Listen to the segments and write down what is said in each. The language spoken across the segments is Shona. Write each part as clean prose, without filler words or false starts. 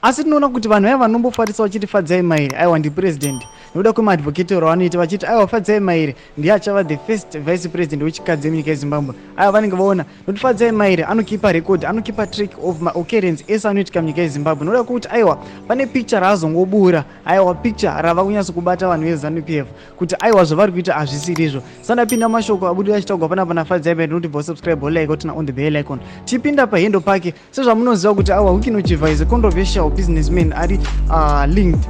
Asi tinoona kuti vanhu vaya vanombofarisa vachiti Fadzai Maire aiwa ndipresident nekuda kwemaadvocatero avanoita vachiti aiwa Fadzai Maire ndiye achava the first vice president wechikadzi munyika yeZimbabwe. Aiwa vanenge vaona nokuti Fadzai Maire anokipa record, anokipa track of maoccurrence ese anoitika munyika yeZimbabwe nokuda kwekuti aiwa pane picture raazongobura, aiwa picture rava kunyatso kubata vanhu veZanu PF kuti aiwa zvavari kuita hazvisirizvo. Sandapinda mashoko abudira achitaurwa panapa naFadzai Maire nokuti bva subscribe, like, oturn on the bell icon. Tipinda pahendo pake. Sezvamunoziva kuti awa Wicknell Chivayo is a controversial businessman ari linked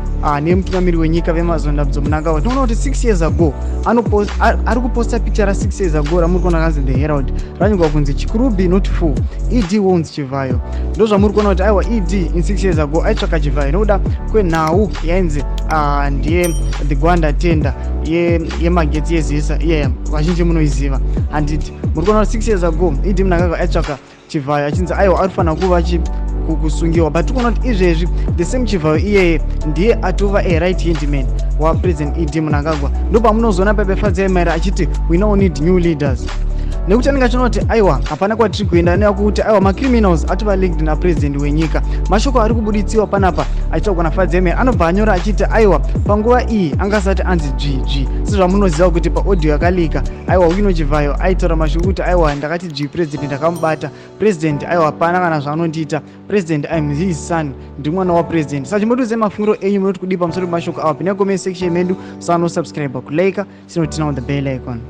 nemutungamiri wenyika vemazondabudzo Mnangagwa. Tinoona kuti 6 years ago anopost, ari kuposta picture ra 6 years ago ramuri kuona kanzi The Herald, ranyorwa kunzi "Chikurubi not full, ED wants Chivayo". Ndo zvamuri kuona kuti aiwa ED in 6 years ago aitsvaka Chivayo nekuda kwenhau yainzi ndiye the Gwanda tender yemagetsi yeZESA. Iye vazhinji munoiziva, handiti? Muri kuona kuti 6 years ago ED Mnangagwa aitsvaka Chivayo achinzi aiwa arifanira kuva kusungiwa, but tikuona kuti izvezvi the same Chivayo iyeye ndiye atova a right hand man waPresident ED Mnangagwa. Ndo pamunozoona pepe Fadzai Maire achiti we now need new leaders, nekuti anenge achiona kuti aiwa hapana kwatiri kuenda nekuti aiwa macriminals atova linked napresident wenyika. Mashoko ari kubuditsiwa panapa achitaurwa naFadzai Maire, anobva anyora achiti aiwa panguva iyi angasati anzi dzvidzvi. Sezvamunoziva kuti paaudio yakalika, aiwa Wicknell Chivayo aitaura mashoko kuti aiwa ndakati dzvi president, ndakamubata president, aiwa hapana kana zvaanondiita president, I'm his son, ndi mwana wapresident. Saka chimbotiudzai mafungiro enyu, munoti kudii pamusoro pemashoko awa? Pinda comment section medu, musanosubscribe, kulike, sinoturn on the bell icon.